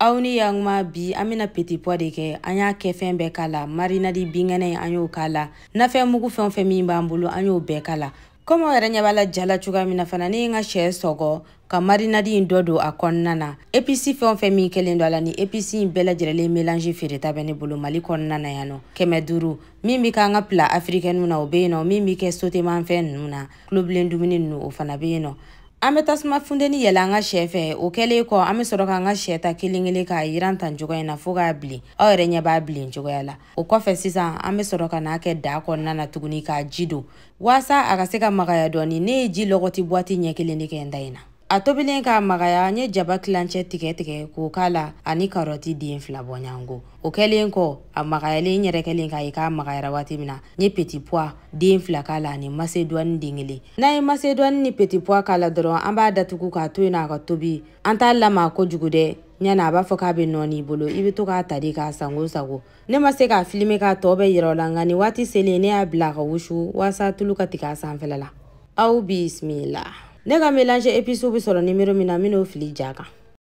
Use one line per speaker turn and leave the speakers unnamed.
Aw ni yakuma, bi an bɛna petit pois de kɛ. An y'a kɛ fɛn bɛɛ k'a la, marinade binkɛnɛ an y'o k'a la, nafɛn mugu fɛn o fɛn min b'an bolo, an y'o bɛɛ k'a la. Komi aw yɛrɛ ɲɛ b'a la ja la cogoya min na fana, ne ye n ka sɛ sɔgɔ ka marinade in dɔ don a kɔnɔna na. Épice fɛn o fɛn min kɛlen don a la, ni épice in bɛɛ lajɛlen mélange feereta bɛ ne bolo Mali kɔnɔna na yan nɔ, 500. Min bɛ k'an ka plat africain na, o bɛ yen nɔ. Min bɛ kɛ sautémanfɛn ninnu na, tulobilen dumuni ninnu, o fana bɛ yen nɔ. An bɛ tasuma funteni yɛlɛ an ka sɛ fɛ. O kɛlen kɔ, an bɛ sɔrɔ k'an ka sɛ ta kelen kelen k'a yiran tan cogoya in na fo k'a bilen. Aw yɛrɛ ɲɛ b'a bilen cogoya la. O kɔfɛ sisan, an bɛ sɔrɔ ka n'a kɛ daa kɔnɔna na tuguni k'a ji don waasa a ka se ka magaya dɔɔni. Ne ye ji lɔgɔti boîte ɲɛ kelen de kɛ n ta in na. A tobilen k'a magaya, n ye jaba kilancɛ tigɛ tigɛ k'o k'a la ani karɔti den 2 bɔɲɔgɔnko. O kɛlen kɔ, a magayalen, n yɛrɛ kɛlen k'a ye k'a magayara waati min na, n ye petit pois den 2 k'a la ani macédoine den 1. N'an ye macédoine ni petit pois k'a la dɔrɔn, an b'a datugu k'a to yen nɔ a ka tobi. An t'a lamaga kojugu dɛ, ɲani a b'a fɔ k'a bɛ nɔɔni i bolo, i bɛ to k'a ta de k'a sango sago. Ne ma se k'a filmer k'a tɔ bɛɛ yira o la, nka nin waati selen, ne y'a bila a ka wusu waasa tulu ka tigɛ a sanfɛla la. Aw bisimila. Ne ka mélange épices bɛ sɔrɔ numéro min na, n bɛn'o fili ja kan.